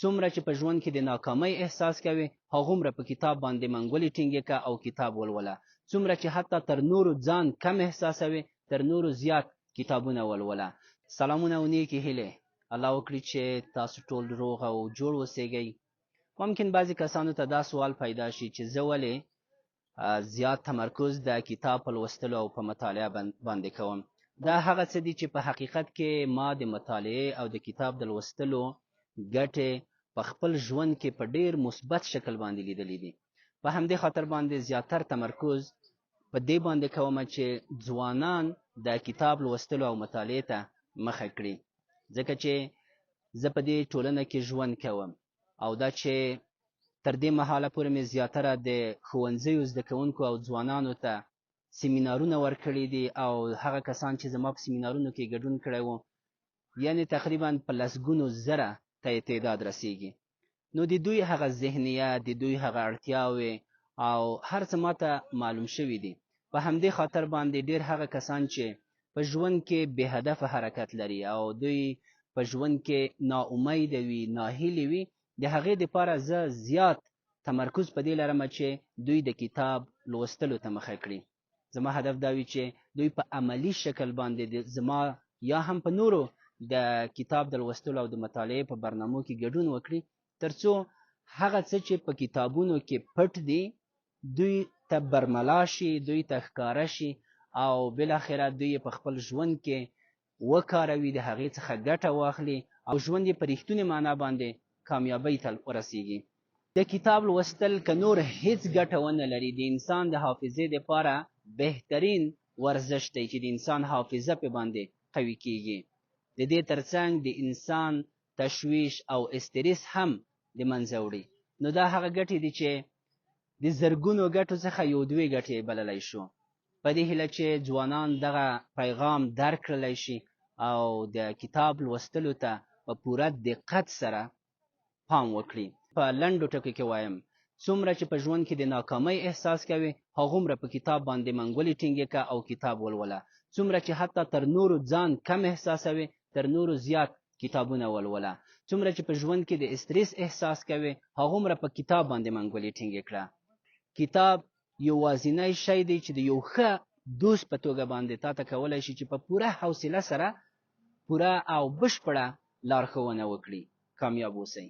څومره چې په ژوند کې د ناکامۍ احساس کوې، هغومره په کتاب باندې منګولې ټینګې که او کتاب ولوله. څومره چې حتی تر نورو ځان کم احساسوې، تر نورو زیات کتابونه ولوله. سلامونه او نیکې هیلې. الله وکړي چې تاسو ټول روغ او جوړ اوسېږئ. ممکن بعضې کسانو ته دا سوال پیدا شي چې زه ولې زیات تمرکز د کتاب په لوستلو او په مطالعه باندې کوم. دا هغه څه دي چې په حقیقت کې ما د مطالعې او د کتاب د لوستلو ګټې په خپل ژوند کې په ډیر مثبت شکل باندې لیدلې دي. په همدې خاطر باندې زیاتر تمرکز په دې باندې کوم چې ځوانان د کتاب لوستلو او مطالعې ته مخه کړي، ځکه چې زه په دې ټولنه کې ژوند کوم او دا چې تر دې مهاله پورې مې زیاتره د ښوونځیو زده کوونکو او ځوانانو ته سیمینارونه ورکړي دي او هغه کسان چې زما په سیمینارونو کې ګډون کړی وو، یعنې تقریبا په لسګونو زره ته یې تعداد رسیږي. نو د دوی هغه ذهنیت، د دوی هغه اړتیاوې او هر څه ماته معلوم شوي دي. په همدې خاطر باندې ډیر هغه کسان چې په ژوند کې بې هدفه حرکت لري او دوی په ژوند کې نا امیده وي، ناهیلي وي، د هغې دپاره زه زیات تمرکز په دې لرم چې دوی د کتاب لوستلو ته مخه کړي. زما هدف دا وي چې دوی په عملي شکل باندې زما یا هم په نورو د کتاب د لوستلو او د مطالعې په برنامو کې ګډون وکړي، ترڅو هغه څه چې په کتابونو کې پټ دي دوی ته برملا شي، دوی ته ښکاره شي او بالاخره دوی په خپل ژوند کې وکاروي، د هغې څخه ګټه واخلي او ژوند یې په رښتونې معنا باندې کامیابۍ ته ورسیږي. د کتاب لوستل که نور هیڅ ګټه ونه لري، د انسان د حافظې دپاره بهترین ورزش دی چې د انسان حافظه په باندې قوي کیږي. د دې ترڅنګ د انسان تشویش او استرس هم د منځه وړي. نو دا هغه ګټې دي چې د زرګونو ګټو څخه یو دوې ګټې بللی شو. په دې هیله چې ځوانان دغه پیغام درک کړلی شي او د کتاب لوستلو ته په پوره دقت سره پام وکړي. په لنډو ټکو کې وایم، څومره چې په ژوند کې د ناکامۍ احساس کوې، هغومره په کتاب باندې منګولې ټینګې که او کتاب ولوله. څومره چې حتی تر نورو ځان کم احساسوې، تر نورو زیات کتابونه ولوله. څومره چې په ژوند کې د استرس احساس کوې، هغومره په کتاب باندې منګولې ټینګې کړه. کتاب یوازینی شی دی چې د یو ښه دوست په توګه باندې تا ته کولی شي چې په پوره حوصله سره پوره او بشپړه لارښوونه وکړي. کامیاب اوسئ.